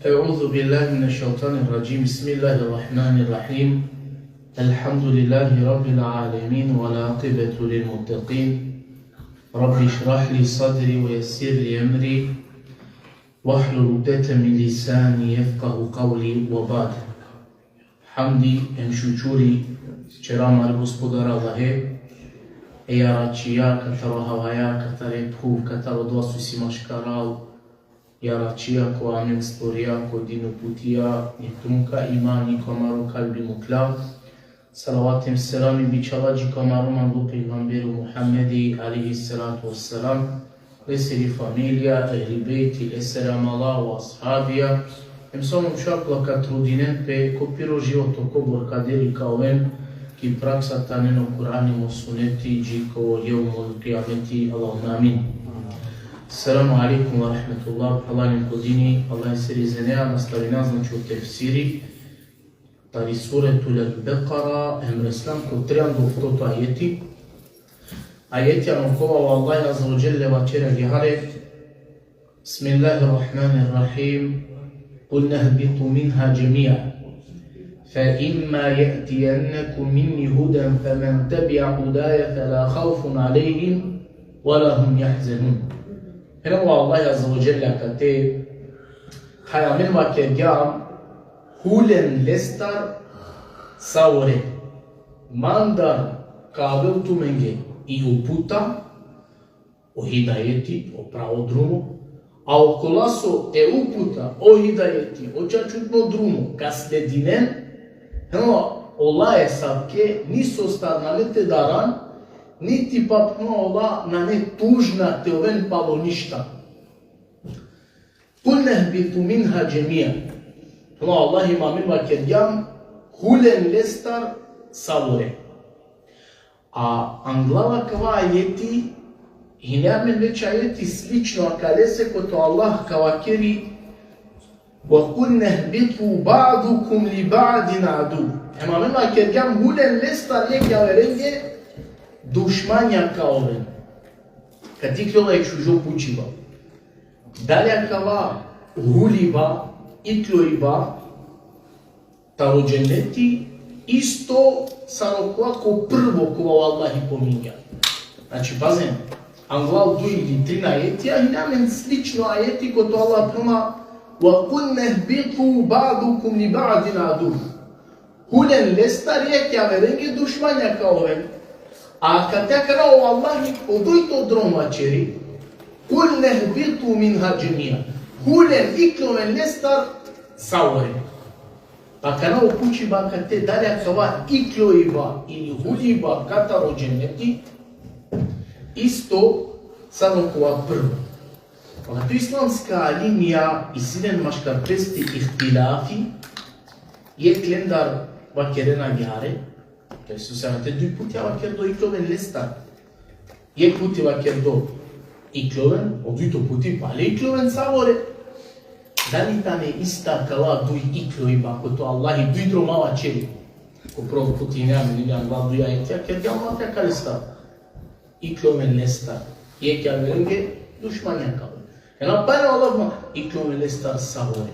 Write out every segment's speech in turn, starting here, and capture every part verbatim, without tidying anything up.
أعوذ بالله من الشيطان الرجيم. بسم الله الرحمن الرحيم. الحمد لله رب العالمين والعاقبة للمتقين. رب اشرح لي صدري ويسر لي أمري واحلل عقدة من لساني يفقه قولي وبعد. Hamdi hem šukuri ćera amare Gospodare Allahe, e Jaračija kataro havaja, katare phuv, kataro dova so isi maškaral, Jaračija kova amen stvorija, ko din uputija, i trunka imani ko amaro kalbi mukhlja. Salavati hem selami bičhala dži ko amaro manglo pejgamberi Muhammedi alejhi salatu vesselam, lesiri familija, ehli bejti, lesere amala, o ashabija, hem sa o mukša kola ka trudinen pe ko piro životo kobor ka deli ka oven, ki praksa te anen o Kur'ani hem o suneti dži ko jevmul kijameti, Allahumme amin. Selamu alejkum ve rahmetullah, phralalen ko dini, Allah esiri iznenea, nastavina, znači, o tefsiri tari Suretul Bekara, hem reslam ko trianda oftoto ajeti. Ajeti ano kova o Allah azze ve dželle vaćeri agjaar: بسم الله الرحمن الرحيم. قلنا اهبطوا منها جميعا. فإما يأتينكم مني هدى فمن تبع هداي فلا خوف عليهم ولا هم يحزنون. Phenela o Allah azze ve dželle akate: Haj amen vakergjam, hulen lestar savore. Mandar ka avel tumenge i uputa, o hidajeti, o pravo drumo, a okola so e uputa, o hidajeti, o čačutno drumo ka sledinen, hema, ola esavke nisostar nane te daran, niti pak, hema, ola nane tužna te oven palo ništa. قلنا اهبطوا منها جميعا. Hema, o Allah, hem amen vakergjam, hulen lestar savore. A anglal akava ajeti, hine amen već ajeti slično akalese, kote o Allah ka vakeri: وقلنا اهبطوا بعضكم لبعض عدو. Hem amen vakergjam, hulen lestar jekh javerenge dušmanja ka oven. Akate ikljola jekh šužo pučiba. Dali akava huliba, ikljoiba taro dženeti, isto sar okova ko prvo kova o Allah i pomingja. Znači, pazen, anglal duj ili trin ajetija, hine amen slično ajeti kote o Allah phenela: وقلنا اهبطوا بعضكم لبعض عدو. Hulen lestar jekh javerenge dušmanja ka oven. A akate akana o Allah o dujto drom vaćeri: قلنا اهبطوا منها جميعا. Hulen, ikljoven lestar savore. Pa akana o pučiba akate, dali akava ikljoiba ili huliba kataro dženeti isto sar okova prvo. Pa akate o islamska alimija isi len maškar peste ihtilafi, jekh lendar vakerena agjaar, to jest so akate duj putja vakerdo ikljoven lestar. Jekh puti vakerdo ikljoven, o dujto puti pale ikljoven savore. Dali tane ista akala duj ikljoiba, kote o Allah i duj droma vaćeri? Ko prvo puti hine amen, ili anglal duj ajetija kergja o Allah te akalestar. Ikljoven lestar jekh javerenge dušmanja ka oven. Hem pale o Allah ma ikljoven lestar savore.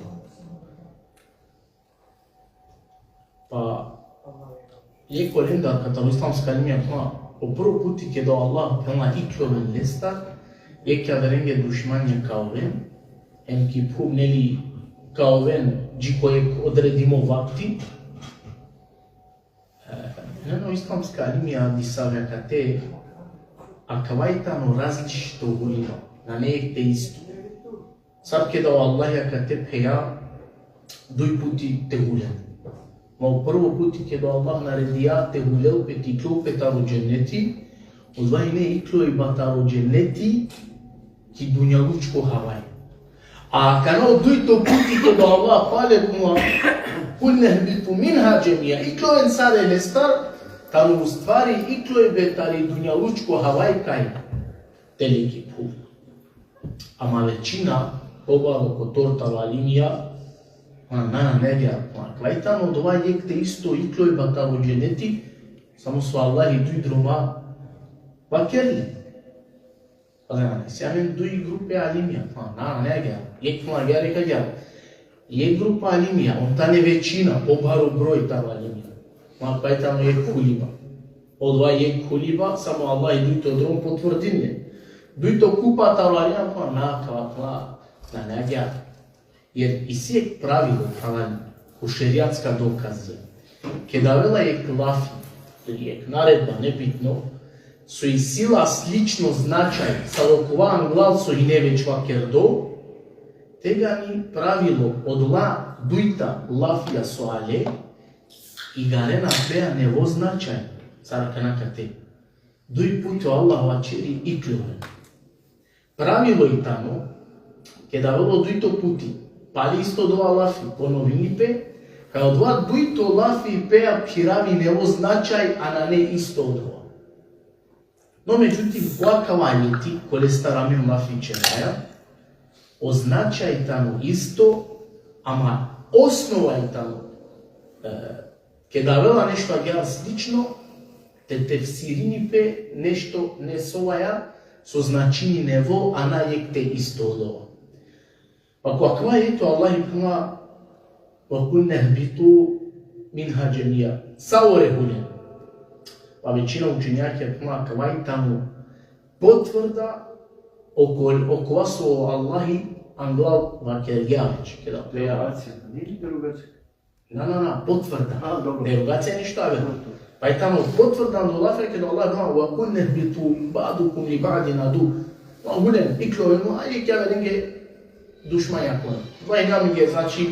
Pa jekh olendar kataro islamska alimija phenela, o prvo puti keda o Allah phenela ikljoven lestar, jekh javerenge dušmanja ka oven, hem ki phuv, neli, ka oven dži ko jekh odredimo vakti. E, nane o islamska alimija disave akate, akava i tano različito huliba, nane jekh te isto. Sar keda o Allah akate pheja duj puti te hulen. Ma o prvo puti keda o Allah naredija te hulel pe, te iklol pe taro dženeti, odova hine ikljoiba taro dženeti ki dunjalučko havaj. A akana o dujto puti keda o Allah pale phenela: قلنا اهبطوا منها جميعا. Ikljoven sare lestar, tano ustvari ikljoibe tari dunjalučko havaj kaj? Tele ki phuv. Ama većina, kobor kotor taro alimija, ma na, nane agjaar, ma akava i tano odova jekh te isto ikljoiba taro dženeti, samo so o Allah i duj droma vakerli. Pa na, isi amen duj grupe alimija, ma na, nane agjaar, jekh phenela agjaar, jekh agjaar. Jekh grupa alimija, on tane većina, pobaro broj taro alimija. Ma pa i tano jekh huliba. Odova jekh huliba, samo Allah i dujto drom potvrdinle. Dujto kupa taro alimija, pa na, kava, kava, na, na, ja. Jer isi jekh pravilo, kava, ko šerijatska dokazija. Keda avela jekh lafi, ili jekh naredba, nebitno, so isi la slično značaj, sar okova anglal so hine već vakerdo, tegani pravilo odola dujta lafija so ale, igarena pea nevo značaj, sar akana kate. Duj puti o Allah vaćeri ikloven. Pravilo i tano, keda avela o dujto puti, pali isto dova lafi, ponovini pe, kaj odova dujto lafi pea phiravi nevo značaj, a nane isto odova. No, međutim, ko akava ajeti, kolestar amen lafi ćeraja, o značaj tano isto, ama osnova i tano, e, keda avela nešto agjaar slično, te tefsirini pe nešto nesovaja, so značini nevo, a na jekh te isto odova. Pa ko akava ajeti o Allah i phenela: "Ve kulne ihbitu minha džemija." Savore hulen. Pa većina učenjakija phenela akava i tano potvrda oko, okova so o Allah i anglal vakergja već. Keda Derogacija, nije li derogacija? Na, na, na, potvrda. A, dobro. Derogacija ništo aver. Dobro. Pa i tano potvrda ando lafija keda o Allah phenela: "Ve kulne ihbitu ba'dukum li ba'din adu." Ma hulen, ikloven, ma jekh averenge dušmanja klen. Valjani amenge, znači,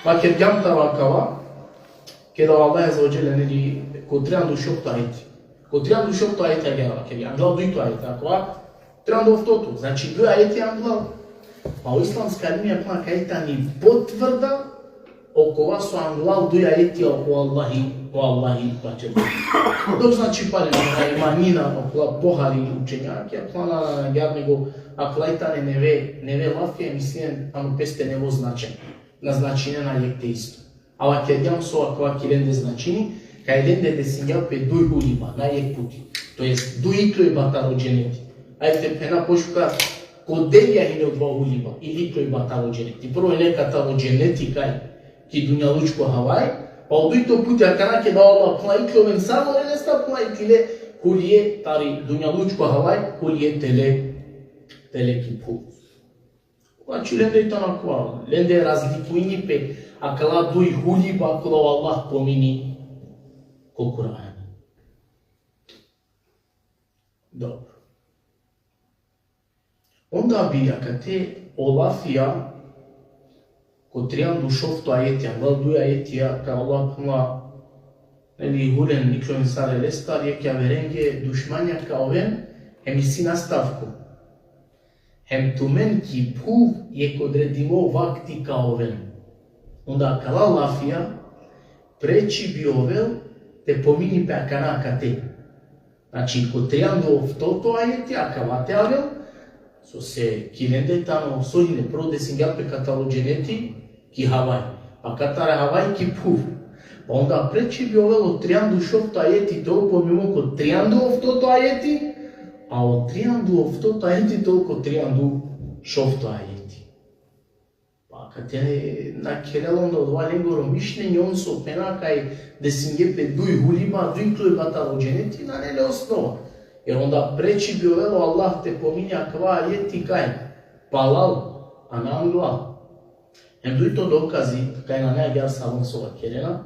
vakergjam taro akava, keda o Allah azze ve dželle, neli, ko trianda u šovto ajeti. Ko trianda u šovto ajeti agjaar vakergja, anglal dujto ajeti, akava, trianda u oftoto, znači, duj ajeti anglal. Pa o islamska alimija phenena kaj tani potvrda okova so anglal duj ajetija o Allah i, o Allah i vaćerdo. Dok, znači, pali, na, ima nina okola pohari učenjakija, phenena na, na, agjaar, nego akala i tane neve, neve lafija, mislinen ano peste nevo značaj. Na značinena jekh te isto. A vakergjam so akava ki lende značini, kaj lende desingja pe duj huliba, na jekh puti. To jest, duj iklojba taro dženeti. Ajde te phena pošukar, ko delija hine odova huliba, ili iklojba taro dženeti. Prvo hine kataro dženeti kaj, ki dunjalučko havaj, pa o dujto puti akana keda o Allah phenela ikloven savore lestar, phenela iklile hulije tari dunjalučko havaj, hulije tele, tele ki phuv. Znači, lende i tano akava, lende razlikujini pe akala duj huliba kola o Allah pomini ko Kur'ani. Dobro. Onda bi akate o lafija ko trianda u šovto ajeti, anglal duj ajetija, kaj o Allah phenela, neli, hulen, ikloven savore lestar, jekh averenge dušmanja ka oven, hem isi nastavko. Hem tumen ki phuv jekh odredimo vakti ka oven. Onda akala lafija preči bi ovel te pomini pe akana akate. Znači, ko trianda u oftoto ajeti, akava te avel, sose ki lende tano, so hine, prvo desingja pe kataro dženeti, ki havaj. Pa kataro havaj ki phuv. Pa onda preči bi ovel o trianda u šovto ajeti te ovel pomimo ko trianda u oftoto ajeti, a o trianda u oftoto ajeti te ovel ko trianda u šovto ajeti. Pa kate na kherela onda odova lengoro mišljenje, on so phena kaj desingje pe duj huliba, duj iklojba taro dženeti, nane le osnova. Jer onda preči bi ovel o Allah te pomini akava ajeti kaj palal, a na anglal. Hem dujto dokazi, kaj nane agjaar savo so vakerena,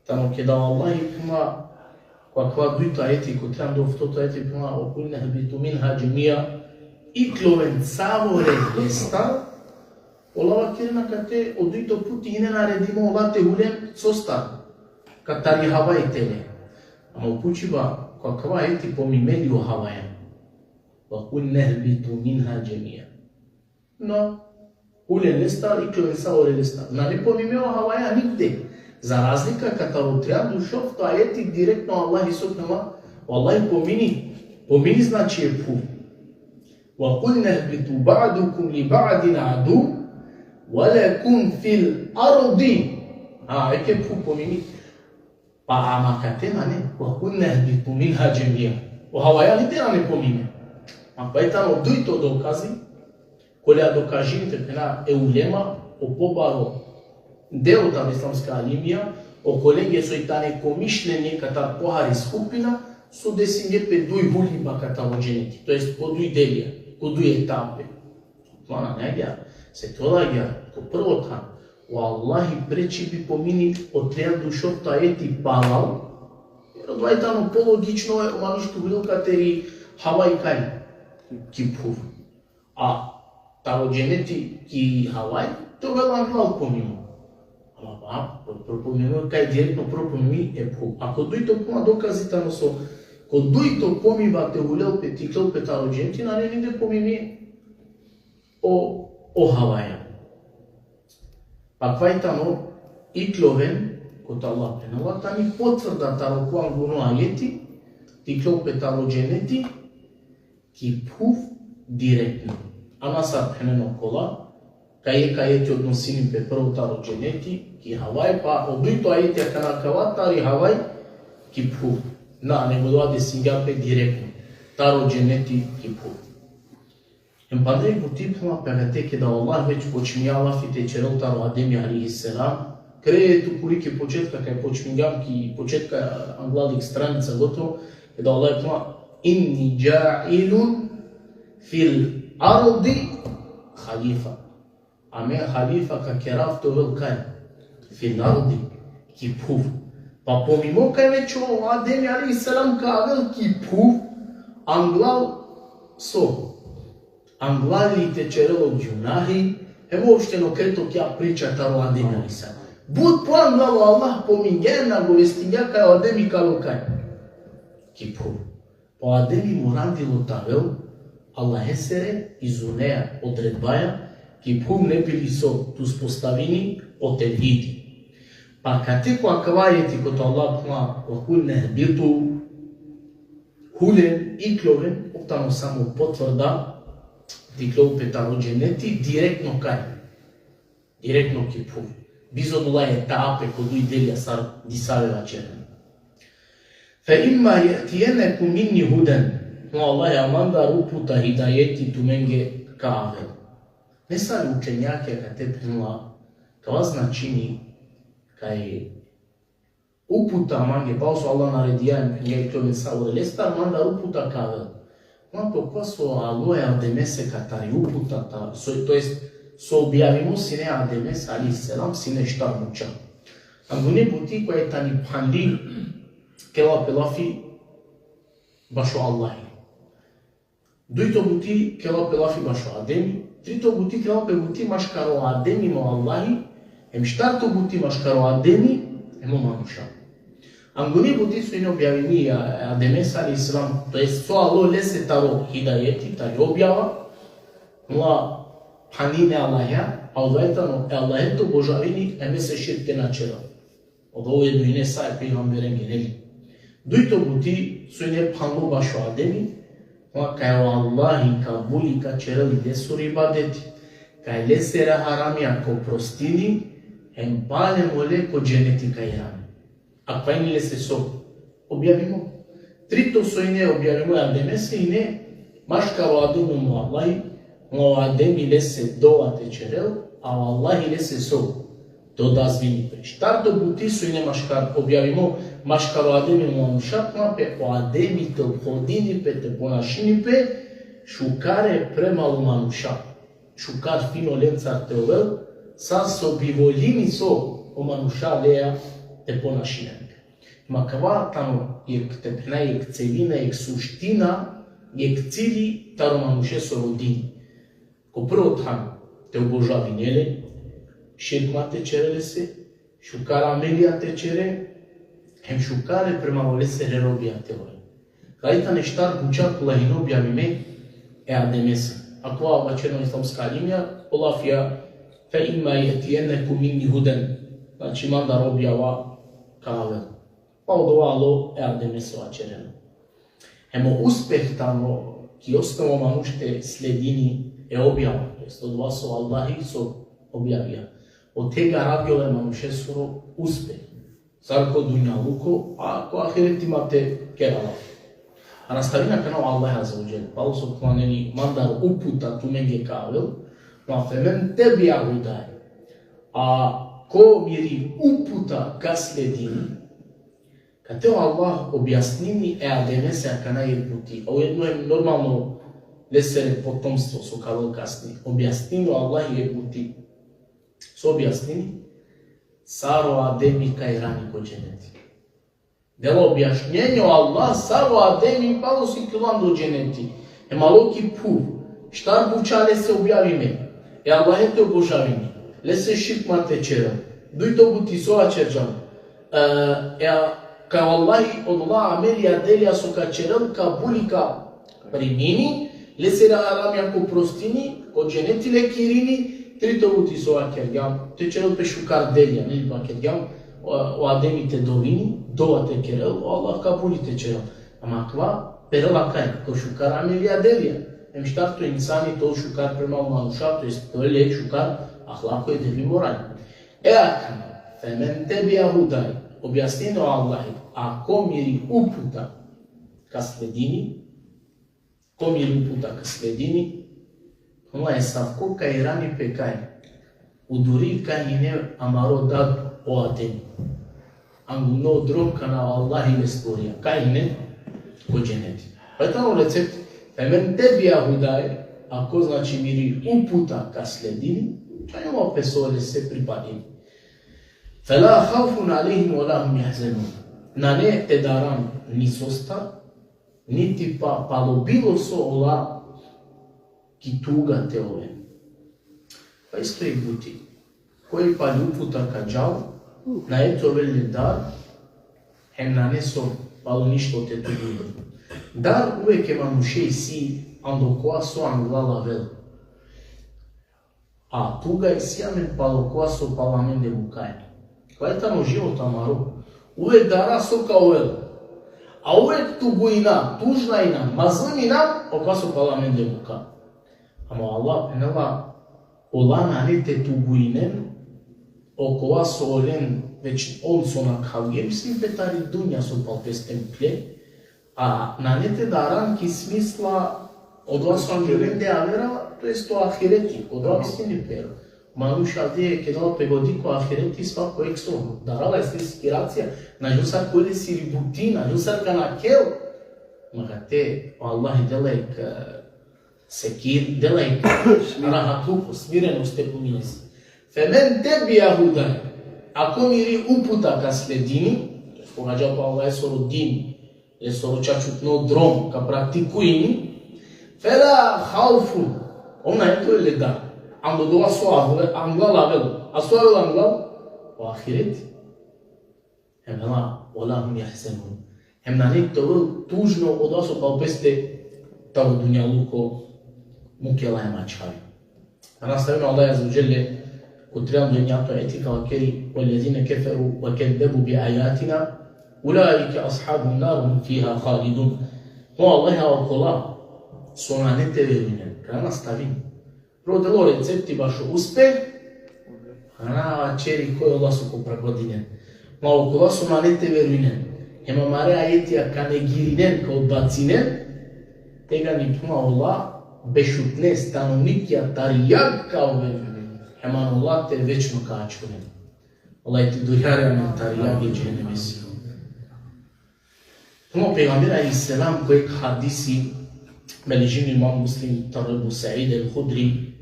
tano keda o Allah i phenela, ko akava dujto ajeti, ko trianda u oftoto ajeti phenela: "Ve kulne ihbitu minha džemija", ikloven savore lestar, ola vakerena kate o dujto puti hine naredimo ola te hulen sostar, katari havaj tele. Ama o pučiba, ko akava ajeti pomime li o havaja? "Ve kulne ihbitu minha džemija." No, hulen lestar, ikloven savore lestar. Nane pomime o havaja nigde. Za razlika kataro trianda u šovto ajeti direktno Allah i so phenela, Allah i pomini, pomini, znači, e phuv. "Ve kulne ihbitu ba'dukum li ba'din adu, ve lekum fil ardi." A, eke phuv pomini. Pa ama kate nane, "Ve kulne ihbitu minha džemija." O havaja nigde nane pomime. A pa i tano dujto dokazi, kola dokažini, te phena, e ulema, o pobaro deo taro islamska alimija, okolenge soj tane ko mišljenje katar pohari skupina, so desinge pe duj huliba kataro dženeti, to jest ko duj delija, ko duj etape. Mana negja, se to lagja, ko prvo than, o Allahi preči bi pomini o trijanda u šovto ajeti palal, jer odova i tano pologično e, o manuš te hulel kateri havaj kaj ki phuv. A taro dženeti ki havaj, te ovel anglal pomimo. Ama pa, pro-, pro-, pomimo kaj direktno pro pomimi e phuv. Ako dujto puma dokazi tano so, ko dujto pomiba te hulel pe, te iklel pe taro dženeti, nane nigde pomimi o, o havaja. Pa kaj tano ikloven, kote Allah phenela, tani potvrda taro ko angluno ajeti, te iklel pe taro dženeti, ki phuv direktno. Ama sar phenen okola, kaj jekh ajeti odnosini pe prvo taro dženeti, ki havaj, pa o dujto ajeti akana kava tari havaj, ki phuv. Na, nego odova desingja pe direktno. Taro dženeti ki phuv. Em pandaj buti phenela pe akate keda o Allah već počmingja lafi te ćerel taro Ademi alejhi selam, kre tu kuri ki početka, kaj počmingjam ki početka anglal jekh stranica gotovo, keda o Allah phenela: "Inni džailun fil ardi halifa." A me halifa ka kerav te ovel kaj? Fil ardi, ki phuv. Pa pomimo kaj već o Ademi alejhi selam ka avel ki phuv, anglal so? Anglal i te ćerel o gjunahi, hem uopšteno kreto kja priča taro Ademi alejhi selam. But po anglal o Allah pomingja, nagovestingja kaj o Ademi ka avel kaj? Ki phuv. Pa o Ademi morandilo te avel Allahesere izuneja, odredbaja, ki phuv ne bi li so te uspostavini o tevhidi. Pa kate ko akava ajeti kote o Allah phenela: "Ve kulne ihbitu", hulen, ikloven, ov tano samo potvrda te iklol pe taro dženeti, direktno kaj? Direktno ki phuv. Bizo odola etape, ko duj delija sar disave vaćeren. "Fe imma je'tijennekum minni huden", phenela o Allah, a mandar uputa, hidajeti tumenge ka avel. Nesave učenjakija kate phenela, kava značini kaj uputa mange, pa so Allah naredija, ja i to ne savore lestar, mandar uputa ka avel. Ma to ko so alo e Ademese katari uputa, ta, so, to jest, so objavimo sine Ademese alejhi selam, sine štar buća. Anguni buti koja tani phanli, kela pe lafi bašo Allahi. Dujto buti kela pe lafi bašo Ademi, trito buti kela pe buti maškaro Ademi hem o Allahi, hem štarto buti maškaro Ademi hem o manuša. Anguni buti so ine objavimi e Ademese alejhi selam, to jest so alo lese taro hidajeti, tari objava, mla phanine Allahea, a odova tano e Allahe te obožavini, hem lese širk te na ćerel. Odova ujedno ine sa e pejgamberenge, neli? Dujto buti so ine phanlo bašo Ademi, ma kaj o Allahi kabuli ka ćerel lesoro ibadeti, kaj lesere haramija ka oprostini, hem palem ole ko dženeti ka irani. Akava ine lese so objavimo. Trito so ine objavimo e Ademese ine maškaro Ademi hem o Allahi, o Ademi lese dova te ćerel, a o Allahi lese so? Te odazvini pe. Štarto buti so ine maškar, objavimo maškaro Ademi hem o manuša, ma pe o Ademi te ophodini pe, te ponašini pe šukare prema o manuša. Šukar fino lencar te ovel, sa so bi volini so o manuša leja te ponašinen pe. Ma kava tano jekh, te phena, jekh celina, jekh suština, jekh cili taro manušesoro dini. Ko prvo than te obožavine le, širk ma te ćere lese, šukar amelija te ćere, hem šukare prema olesere robija te ove. Kaj tane štar buća kola ine objavime e Ademese. Akava vaćerena islamska alimija, o lafija: "Fe imma je'tijennekum minni huden", znači mandar objava ka avel. Pa odova alo e Ademese vaćerena. Hem o uspeh tano ki osnova manuš te sledini e objava, to jest odova so Allahi so objavija. Ote garavi ole manušesoro uspeh. Sar ko dunjaluko, a ko ahireti ma te kera lafi. A nastavini akana o Allah azze ve dželle. Palo so phenela: "Mandar uputa tumenge ka avel", ma: "Femen tebi'a hudaj." A Ko miri uputa ka sledini, kate o Allah objasnini e Ademese akana jekh buti. Ujedno hem normalno lesere potomstvo so ka avel kasni. Objasnini o Allah jekh buti. So objasnini? Sar o Ademi ka irani ko dženeti. Dela objašnjenje o Allah sar o Ademi palo sikljovdo dženeti. Hem alo ki phuv, štar buća lese objavime. E Allahe te obožavini. Lese širk ma te ćerel. Dujto buti so vaćerđam. E, e, a, kaj o Allahi odola amelija, delija so ka ćerel, kabuli ka primini, lesere haramija ka prostini, ko dženeti le ka irini. Trito buti so vakergjam, te ćerel pe šukar delija, neli, vakergjam, o, o Ademi te dovini, dova te kerel, o Allah kabuli te ćerel. Ama akava perela kaj, ko šukar amelija, delija. Hem štarto, insani te ovel šukar prema o manuša, to jest te ovel le šukar ahlako, edebi, morali. E akana, femen tebi'a hudaj, objasnini o Allahi, a ko miri uputa ka sledini, ko miri uputa ka sledini, phenela, esavko ka irani pe kaj? Uduri kaj hine amaro dad o Adem. Angluno drom kana o Allahi le stvorija. Kaj hine? Ko dženeti. Pa tano recepti. Femen tebi'a hudaj, ako, znači, miri uputa ka sledini, džanela pe so lese pripadini. Fela havfun alejhim ve la hum jahzenun. Nane te daran ni sostar, niti pa palo bilo so ola ki tuga te oven. Pa isto i buti. Koj pali uputa ka džal, nane te ovel le dar, hem nane so palo ništo te tugujnel. Dar uvek e manuše isi ando kova so angla lavel. A tuga isi amen palo kova so palo amende mukaja. Kova tano život amaro. Uvek dara so ka ovel. A uvek tugujna, tužna ina, mazlum ina, okova so palo amende muka. Ama o Allah phenela, ola nane te tugujnen, okova so olen, već on so nakhavgje, mislinena pe tari dunja so pal peste mukhle, a nane te daran ki smisla odova so anglinen de avera, to jest o ahireti, odova mislinena pe. Manuš avdive keda pe godi ko ahireti, svako jekh so darala, isi le sikiracija, na džanel sar koj lesi buti, na džanel sar ka nakhel. Ma kate, o Allah dela jekh, e, sekir, dela jekh rahatluko, smirenost te pumini lese. Femen tebi'a hudaj, ako miri uputa ka sledini, to jest koga džal pe o Allahesoro din, lesoro čačutno drom ka praktikujini, fela havfun, ov nane te ovel le dar, ando dova so avela, angla lavel, a so avela angla, o ahireti. Hem ela, ve la hum jahzenun. Hem nane te ovel tužno odova so pal peste taro dunjaluko mukela hem ačhavi. A nastavini o Allah azze ve dželle ko trianda enjato ajeti ka vakeri: Vellezine keferu ve kezzebu bi ajatina, ulaike ashabun nar hum fiha halidun. O Allah, a okola so nane te verujnen, ka nastavini. Prvo dela o recepti bašo uspeh, a na vaćeri koj ola so ka propadinen. Ma okola so nane te verujnen, hem amare ajetija ka negirinen, ka odbacinen, tegani puma ola bešutne, stanovnikija tari jag ka oven, hem ano ola te večno ka ačhunen. Allah te durjari amen tari jagi džehennemesi. Ama o pejgamber alejhi selam ko jekh hadisi, beležini imam Muslim taro Ebu Said el-Hudri,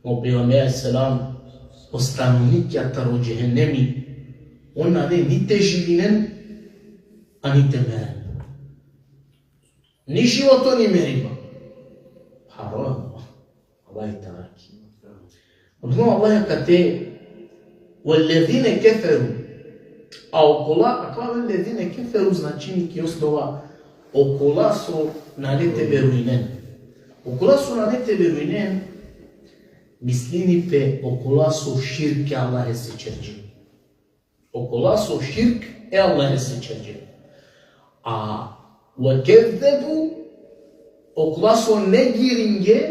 ama o pejgamber alejhi selam, o stanovnikija taro džehennemi, on nane ni te živinen, a ni te meren. Ni životo, ni meriba. Haro. Allah te arakhi. Odma Allah kate: Vellezine keferu. A okola, akava vellezine keferu značini ki osnova okola so nane te verujnen. Okola so nane te verujnen, mislini pe okola so širk e Allahese ćerđe. Okola so širk e Allahese ćerđe. A ve kezzebu, okola so negiringe,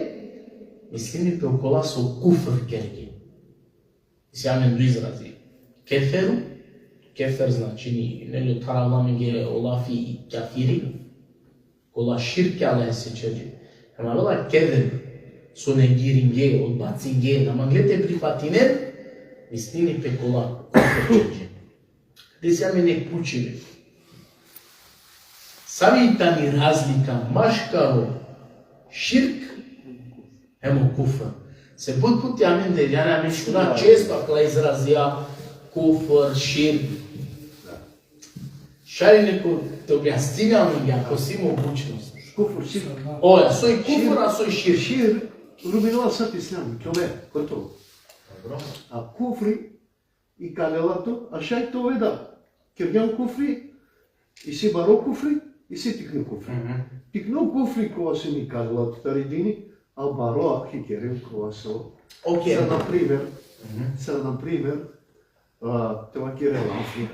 mislini pe okola so kufr kerge. Isi amen duj izrazi. Keferu, kefer značini, neli, tharavla amenge o lafi kafiri, kola širk e Allahese ćerđe. Ama avela kezeb, so negiringe, odbacinge, na mangle te prifatinen, Mislini pe kola, kola činđe. Desi amen jek pučibe. Savi tani razlika maškaro širk hem o kufr? Se but puti amen de, jani amen šuna često akala izrazija kufr, širk. Šaj neko te objasnini amen, ako si mogućnost. Kufr, širk. Oja, soj kufr, a soj širk. Širk, rubinela sa islam, kjole, gotovo. Dobro. A kufri, ikalela to, a šaj te ove da kergjan kufri, isi baro kufri, isi tikno kufri. Mhm. Tikno kufri kova so ikalela to tari dini, a baro akhi keren kova so. Okej. Sa, na primer, Mhm. sa, na primer, a, te vakere lafija.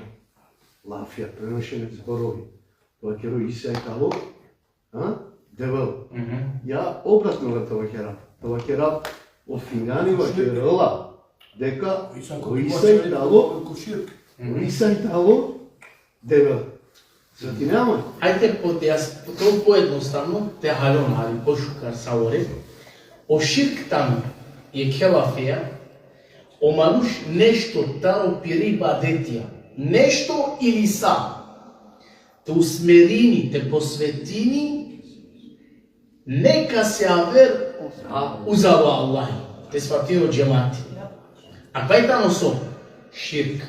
Lafija, prenošene zborovi. Te vakere o Isa i tano, a? Devel. Mhm. Ja obratno ga te vakera. Te vakera, o fingani vakerela deka o Isa i tano, o Isa i tano devel. Svatinea man? Hajde po, te jas-, to pojednostavno, te haljon hari pošukar savore. O širk tano, jekhe lafeja, o manuš nešto taro piri ibadetija, nešto ili sa, te usmerini, te posvetini, nekase aver, a, uzalo Allah, te svatini o džemati. Akava i tano so, širk.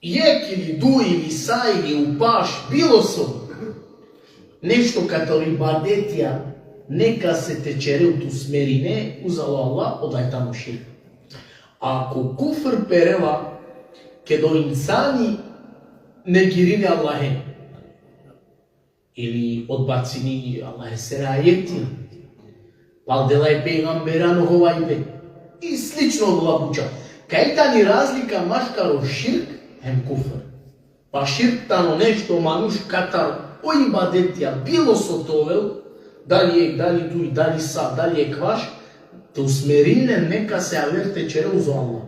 Jek ili duj ili sa ili upaš, bilo so. Nešto katar ibadetija, nekase te čere, te usmerine uzalo Allah, odova i tano širk. Ako kufr perela, keda o insani negirini Allahe, ili odbacini Allahesere ajeti, paldela e pejgamberjano hovajbe, i slično odola buća. Kaj tani razlika maškaro širk hem kufr? Pa širk tano nešto manuš katar o ibadetija, bilo so te ovel, dali jek, dali duj, dali sa, dali ekvaš, te usmerini len nekase aver te čere uzo Allah.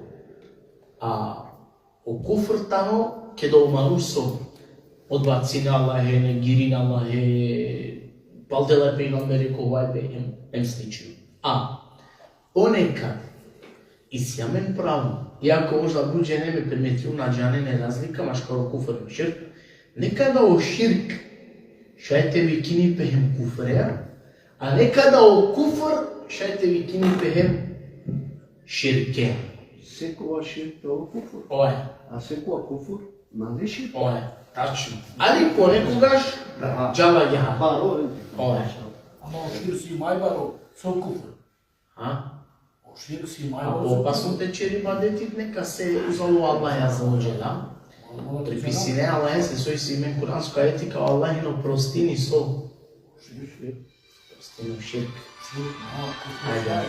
A o kufr tano, keda o manuš so odbacini Allahe, negirini Allahe, paldela e pejgamberjano hovajbe hem, hem slično. A ponekad isi amen pravo, iako možda but džene me primetiju, na džanen e razlika maškaro kufr hem širk, nekada o širk šaj te vikini pe hem kufreja, a nekada o kufr šaj te vikini pe hem širke. Sekova širk tano kufr. Oja. A sekova kufr nane širk. Oja, tačno. Ali ponekogaš Da. džala jaha. Baro, e. Oja. Ama o širk si maj baro so kufr. A? O širk si maj A baro so opasno kufr. te čere ibadeti nekase uzalo Allah azze ve dželle. Allah azze ve dželle. Pripisine Allahese, so isi amen kuransko ajeti kaj Allah ine prostini so. Širk. Prostini širk. Širk, a, kufr. Ajde.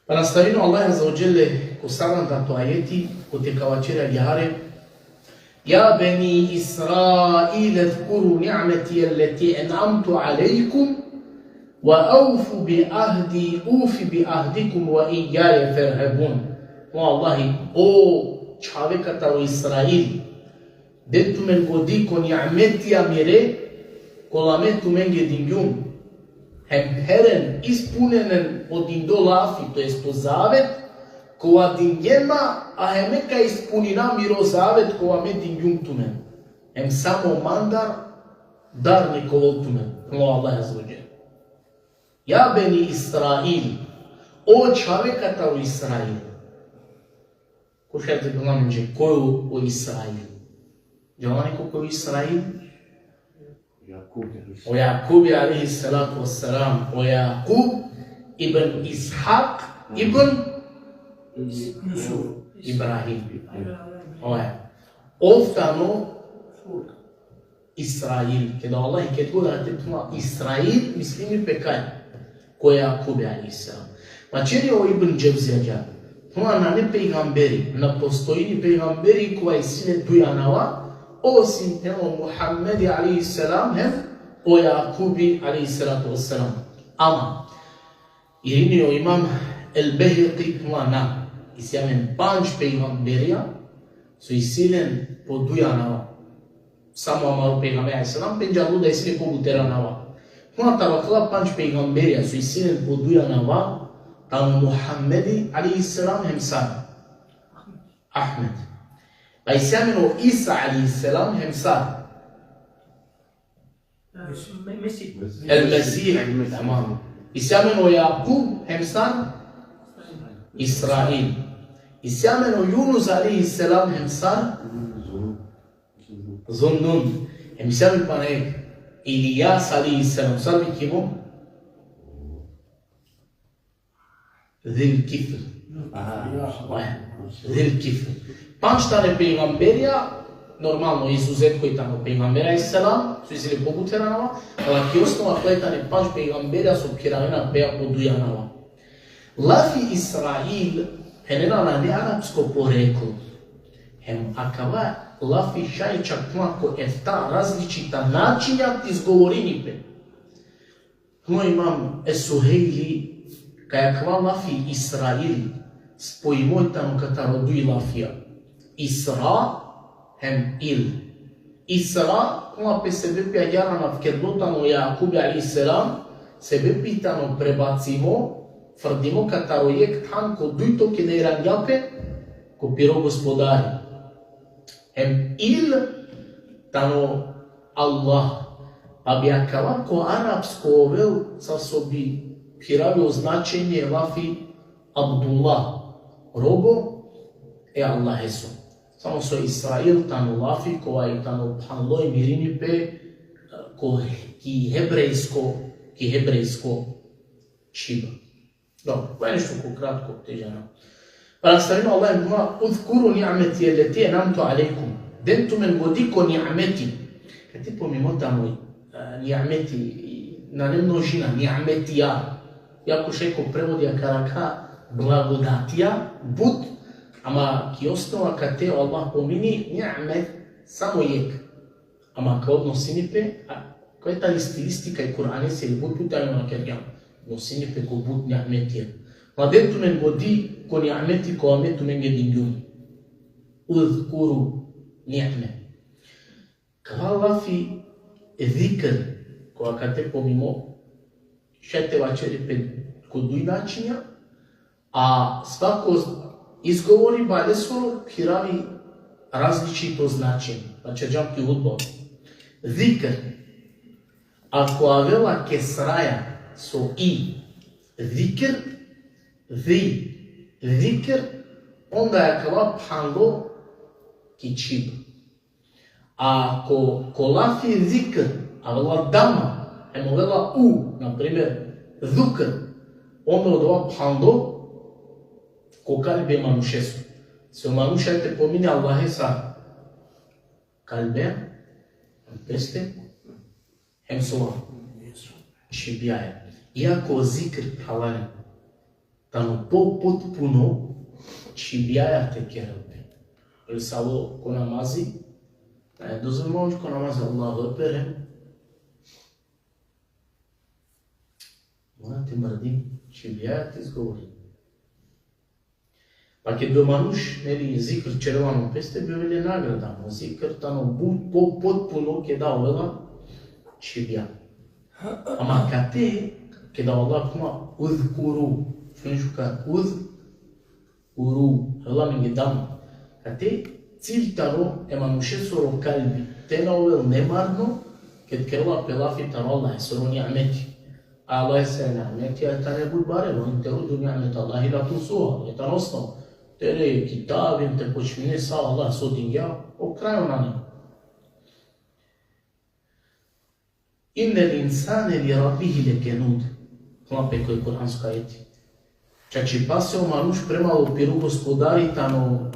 Pa nastavini o Allah azze ve dželle ko sarandato ajeti, kote ka vaćeri agjaar: يا بني إسرائيل اذكروا نعمتي التي أنعمت عليكم وأوفوا بعهدي أوف بعهدكم وإياي فارهبون. O Allahi, o čhave kataro Israil, den tumen godi ko ni'metija mire, kola me tumenge dingjum. Hem pheren, ispuninen o dindo lafi, to jest o zavet, kova dingjen ma, a hem me ka ispunina miro zavet kova me dingjum tumen. Hem samo mandar dar nek ovel tumen. O Allah azze ve dželle. يا بني إسرائيل, o čhave kataro Israil. Ko šaj te phenela amenđe, ko o Israil? Džala neko ko o Israil? Jakub, ja. O Jakubi alejhi salatu vesselam, o Jakub ibn Ishak ibn Jusuf. Ibrahim. Oja. Ov tano Israil. Keda o Allah, ked god te phenela Israil, mislini pe kaj? Ko Jakubi alejhi selam. Vaćeri o Ibn Dževzi agjaar. Phenela, nane pejgamberi, na postojini pejgamberi kova isi le duj anava, osim hem o Muhammedi alejhi selam hem o Jakubi alejhi salatu vesselam. Ama, irini o Imam el-Bejheqi, phenela, na, isi amen pandž pejgamberija, so isi len po duj anava. Samo amaro pejgamberi alejhi selam, pendžardo da isi len po buter anava. Phenela, taro akala pandž pejgamberija so isi len po duj anava, tano Muhammedi alejhi selam hem sa? Ahmed. Pa isi amen o Isa alejhi selam hem sar. Mesih. El Mesih, tamam. Isi amen o Jakub hem sar Israil. Isi amen o Junus alejhi selam hem sar Zunnun. Hem isi amen pana jek Ilijas alejhi selam, sar vikimo? Zil Kifl. Zil Kifl. Pandž tane pejgamberja, normalno, izuzetko i tano pejgamber alejhi selam, so isi le pobut than anava, ali ki osnova tane pandž pejgamberja so phiravena pe po duj anava. Lafi Israil, phenena, nane arapsko poreklo. Hem akava lafi šaj čak ma ko efta različita načinja te izgovorini pe. No, imam Es-Suhejli, kaj akava lafi Israil spojimo tano kataro duj lafija. Isra hem il. Isra, koma pe sebepi agjaar anavkerdo tano Jakubi alejhi selam, sebepi tano prebacimo, frdimo kataro jek than ko dujto keda irangja pe ko piro Gospodari. Hem il tano Allah. Pa bi akava ko arapsko ovel, sar so bi phiravi o značenje lafi Abdullah, robo e Allaheso. Samo so Israil tano lafi kova i tano phanlo i mirini pe ko, ki hebrejsko, ki hebrejsko čhiba. Dobro, pa nešto ko kratko te džana. Pa nastavimo, Allah em phenela: "Uzkuru ni'meti elleti en'amtu alejkum." Den tumen godi ko ni'meti. Kate pomimo tano, e, ni'meti, i, nane množina, ni'metija. Iako šaj ko prevodi akaraja blagodatija, but, ama ki osnova kate o Allah pomini ni'met samo jek. Ama ka odnosini pe, a, koja tani stilistika e Kur'anese, ili but puta amen vakergjam, odnosini pe ko but ni'metija. Ma den tumen godi ko ni'meti kova me tumenge dingjum. Uzkuru ni'me. Kava lafi zikr, kova kate pomimo, šaj te vaćeri pe ko duj načinja, a svako izgovoriba lesoro phiravi različito značenje. Znači, džam ki hutba. Zikr. Ako avela kesraja so i, zikr, zi, zikr, onda akava phanlo ki čhib. A ko, ko lafi zikr, avela dama, hem ovela u, na primer, zukr, onda odova phanlo ko kalbi e manušeso. Se o manuš šaj te pomini Allahe sa kalbea, peste, hem sova, čhibjaja. Iako zikr, phralalen, tano po potpuno čhibjaja te kerel pe. Ili savo ko namazi, nane dozvolimo ko namazi Allahu Ekber, hem mora te mrdin čhibjaja te izgovorin. Pa ked o manuš, neli, zikr ćerela ano peste, bi ovel le nagrada, ama zikr tano but po potpuno keda ovela čhibja. Ama kate, keda o Allah phenela: "Uzkuru", šun šukar, uzkuru, avela amenge dama. Kate cilj tano e manušesoro kalbi te na ovel nemarno, ked kerela pe lafi taro Allahesoro ni'meti. Allahesere ni'meti tane but bare, "Ve in te'uddu ni'metallahi la tuhsuha", e tano osnov. Te le kitabi, te počmine sa Allah so dingja, o krajo nane. "Innel insane li rabbihi lekenud." Koma pe ko kuransko ajeti. Čačipase o manuš prema o piro Gospodari tano,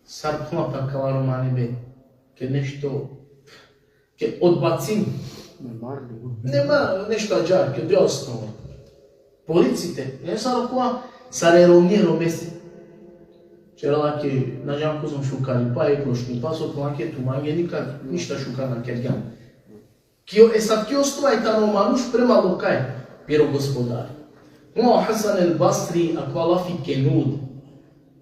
sar koma pe akava romani be, ke nešto, ke odbacim. Nema nešto ađar, ke dve osnova. Poricite, ne sar koma, sar e romni e romese. Ćerela ke, na džanav kozom šukaripa, e lošnipa, so tumanke, tumanke nikad ništa šukar na kergjam. Ki o, e, sar ki osnova i tano manuš prema lokaj, piro Gospodari. Mo Hasan el Basri, akava lafi kenud,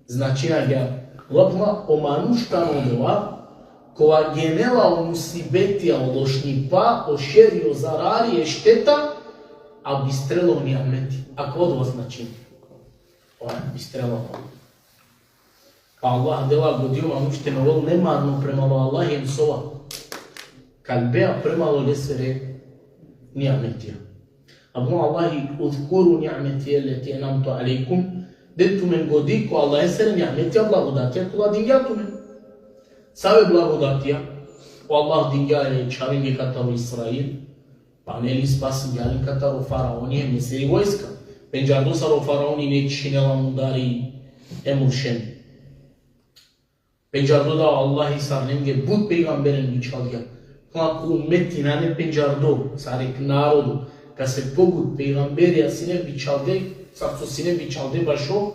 značenje agjaar. Ova phenela, o manuš tano odova kova genela o musibetija, o lošnipa, o šeri, o zarari, e šteta, a bistrela o ni'meti. Akava odova značenje. Ova bistrela. Pa Allah dela godi o manuš te na ovel nemarno prema o Allahi em sova. Kalbea prema lesere niametija. Ama Allahi, uzkuru ni'meti elleti en'amtu alejkum, den tumen godi ko Allahesere niametija, blagodatija kola dingja tumen. Save blagodatija? O Allah dingja e čhavenge kataro Israil, pa neli spasingja len kataro faraoni em leseri vojska. Pendžardo sar o faraoni ine čhinela mudari e muršen. Pendžardo da o Allahi sar lenge but pejgamberen bičhalgja. Ko umeti nane pendžardo, sar jekh narodo, kase pobut pejgamberija sine bičhalde, sar so sine bičhalde bašo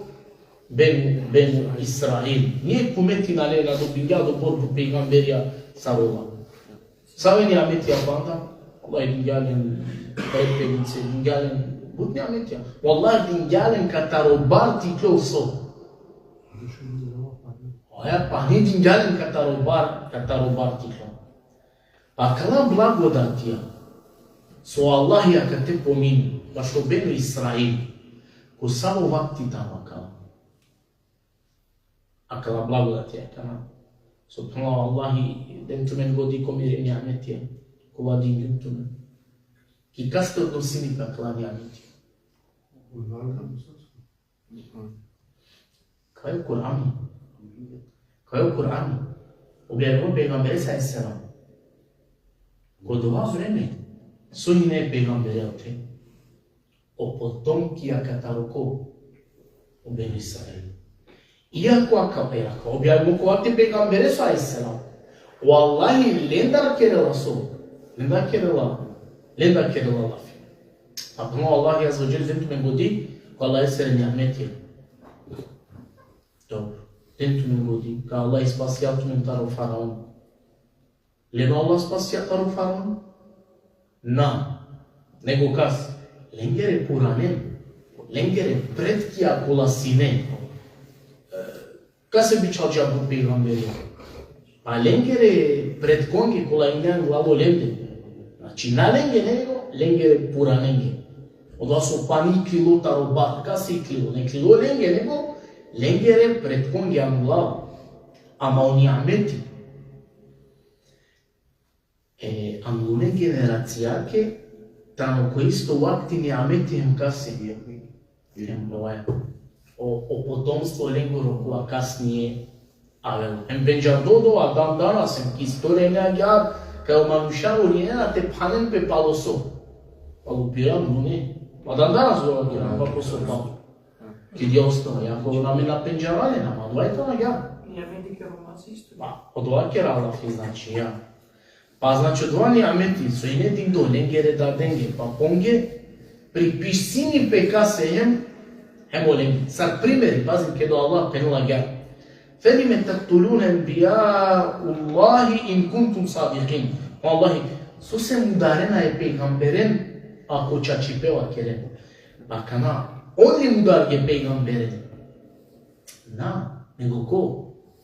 Benu, Benu Israil. Nijekh umeti nane na dobingja dobor but pejgamberija sar ola. Save niametija panda? Allah dingja len, pred pe lice, dingja len but niametija. Wallah, dingja len kataro bar tiklo so. Oja, pa ni dingja len kataro bar, kataro bar tiklo. Pa akala blagodatija so Allahi akate pomini, bašo Benu Israil, ko savo vakti tano akala? Akala blagodatija akana. So phenela Allahi, den tumen godi ko mire niametija, kola dingjum tumen. Ki kaste odnosini pe akala niametija? Kaj o Kur'ani. Kaj o Kur'ani. Objavimo pejgamberese alejhi selam. Ko dova vreme, so ine pejgambere ote? O potomkija kataro ko? O Benu Israil. Iako aka, iako objavimo ko vakti pejgamberese alejhi selam. Wallahi, lendar kerela so. Lendar kerela. Lendar kerela lafi. Ama Allahi azze ve dželle, den tumen godi ko Allahesere niametija. Dobro. Den tumen godi, kaj Allah spasija tumen taro faraon. Len o Allah spasija taro faraon? Na. Nego kas? Lengere puranen. Lengere pretkija kola sine. E, kase bičhalđa but pejgamberi? Pa lengere pretkonge kola ine anglalo lende. Znači, na lenge nego, lengere puranenge. Odova so pani iklilo taro bar, kase iklilo? Na iklilo lenge nego, lengere pretkonge anglalo. Ama o niameti e anglume generacijake, tano ko isto vakti niameti hem kase? Hem oja. O, o potomstvo lengoro kola kasnije avela. Hem pendžardo dova, dan danas, hem ki istorija ine agjaar, kaj o manuša volinena te phanen pe palo so? Palo pira, brune. Pa dan danas dova agjaar, pa po so palo. Ki dija osnova, iako amen na pendžarena len, ama dova i tano agjaar. Niameti kero masi isto. Pa, odova kera lafi, znači, ja. Pa, znači, odova niameti so ine dindo lengere dadenge, paponge, pripisini pe kase? Hem, hem olenge. Sar primeri, pazin, keda o Allah phenela agjaar: فلم تقتلون أنبياء الله إن كنتم صادقين. Wallahi, sose mudarena e pejgamberen, ako čačipe vakeren? Pa akana, on li mudarge pejgamberen? Na, nego ko?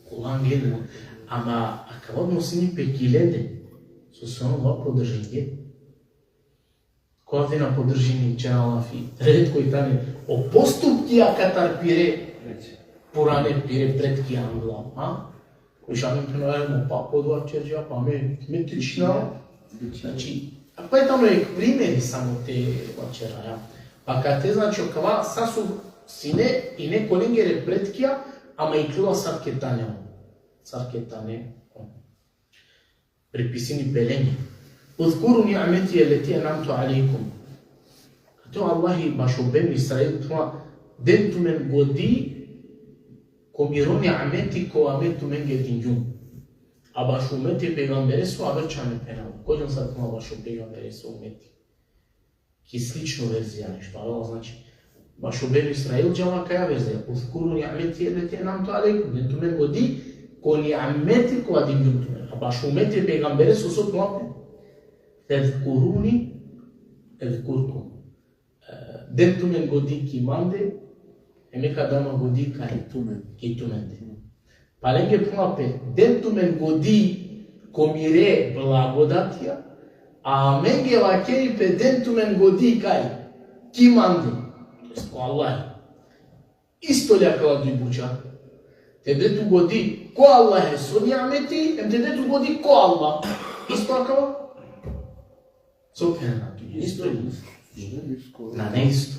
Ko lengere. Ama akava odnosini pe ki lende, sose on odova podržinge? Ko avdi na podržini, ćera lafi. Redko i tani o postupkija katar pire purane, pire pretkija angla, a? Ko šamin phenela, mo pap odova ćerđa, pa me, me tična. Znači, a pa i tano jekh primeri samo te vaćera, ja. Pa kate, znači, akava sa so sine, ine ko lengere pretkija, ama iklilo sar ke tane on. Sar ke tane on. Pripisini pe lenge. اذكروا نعمتي التي أنعمت عليكم. Kate o Allahi bašo Benu Israil phenela: Den tumen godi ko miro niameti kova me tumenge dingjum. A bašo umeti e pejgambereso aver čhane phenela. Kođe sar phenela bašo pejgambereso umeti? Ki slično verzija nešto avela, znači, bašo Benu Israil džala kaja verzija: اذكروا نعمتي التي أنعمت عليكم. Den tumen godi ko niameti kova dingjum tumen. A bašo umeti e pejgambereso so phenela pe? فاذكروني أذكركم. E, den tumen godi ki mande, e me ka da ma godi kaj? Tumen. Ki tumende. Pa lenge phenela pe: Den tumen godi ko mire blagodatija, a amenge vakeri pe: Den tumen godi kaj? Ki mande. To jest ko Allah. Isto li akala duj buća? Te det ugodi ko Allaheso ni'meti, em te det ugodi ko Allah. Isto akava? So phena? Isto. Nane isto.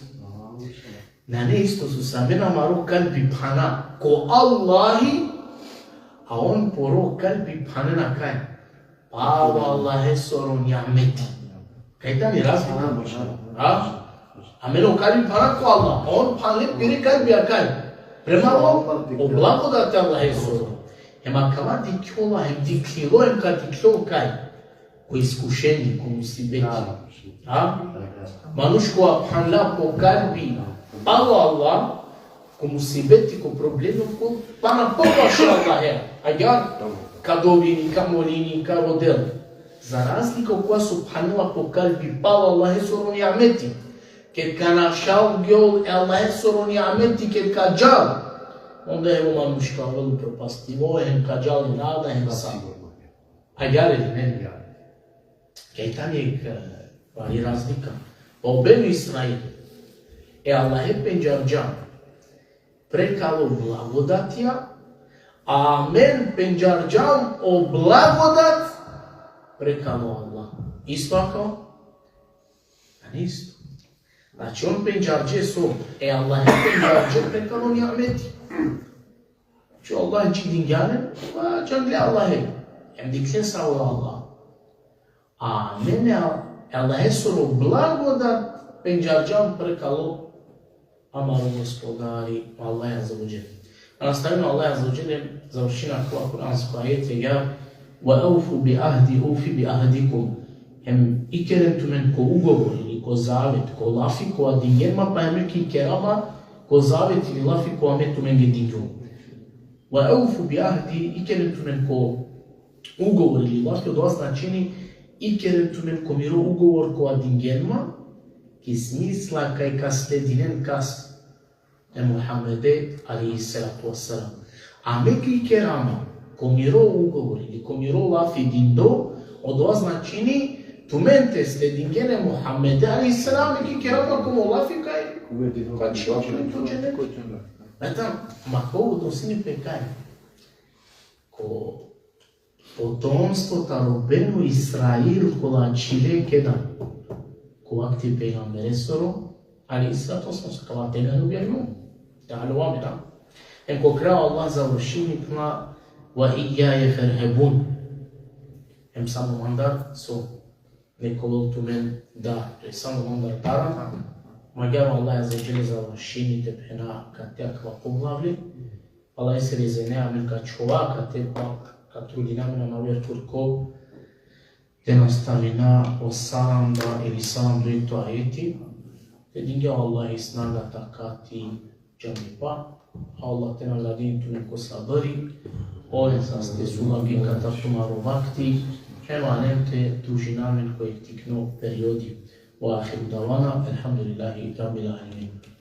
Nane isto so amen amaro kalbi phana ko Allahi, a on poro kalbi phanena kaj? Palo Allahesoro ni'meti. Kaj tani razlika? Ha? Amen o kalbi phana ko Allah, on phane pire kalbi kaj? Prema o, o blagodati Allahesoro. Hem akava dikhjola, hem dikhlilo, hem ka dikhljol kaj? Ko iskušenje, ko musibeti. Ha? Manuš kova phanla po kalbi palo Allah, ko musibeti, ko problemi, ko pana poplaši Allahe. Agjaar ka dovini, ka molini, ka rodel. Za razlika okova so phanela po kalbi palo Allahesoro ni'meti. Ked ka našavgjol e Allahesoro ni'meti, ked ka džal, onda evo manuš ka ovel upropastimo, hem ka džal i nada, hem sa. Agjaar ili nane? Kaj tani jekh, e, bari razlika. Pa o Benu Israil, e Allahe pendžarđa prekalo blagodatija, a amen pendžarđam o blagodat prekalo Allah. Isto akava? Nane isto. Znači, on pendžarđe so, e Allahe pendžarđe prekalo ni'meti. Znači, Allah džidingja le, pa džangle Allahe. Em dikhle savo Allah. A amen e Allahesoro blagodat pendžarđam prekalo amaro Gospodari, Allah azze ve dželle. Nastavini Allah azze ve dželle, završini akava kuransko ajeti, ja: "Ve evfu bi ahdi, ufi bi ahdikum." Hem ikeren tumen ko ugovor ili ko zavet, ko lafi kova dingjen ma, pa hem ikera ma ko zavet ili lafi kova me tumenge dingjum. "Ve evfu bi ahdi", ikeren tumen ko ugovor ili lafi, odova značini ikeren tumen ko miro ugovor kova dingjen ma, ki smisla kaj ka sledinen kas? E Muhammede, alejhi salatu ve selam. A me kaj ikera ma ko miro ugovor ili ko miro lafi dindo, odova značini tumen te sledingen e Muhammede, alejhi selam, me kaj ikera ma ko mo lafi kaj? Kaj čhivela tumen ko dženet. Znači, ma ko odnosini pe kaj? Ko potomstvo taro Benu Israil kola ačhile keda? Ko vakti pejgamberesoro, alejhi salatu ve selam, so kava tena nubjerno. Te alo amen, a? Em ko kraj Allah završini pana: "Ve ijjaje ferhebun." Em samo mandar so nek ovel tumen dar, to jest samo mandar dara, magjaar o Allah azze ve dželle završini te phena kate akava poglavlje. Allah isi rezene, amen ka čhova kate, pa ka trudina amen amaro kurko te nastavina o saranda ili saranda dujto ajeti. Te dingja o Allah i snaga, takati, džanipa. Allah te nagradini tumen ko sabri. Oven saste so ulavi kata tumaro vakti. Hem amen te družina amen ko jekh tikno periodi. Ve ahiru davana, elhamdulillahi rabbil alemin.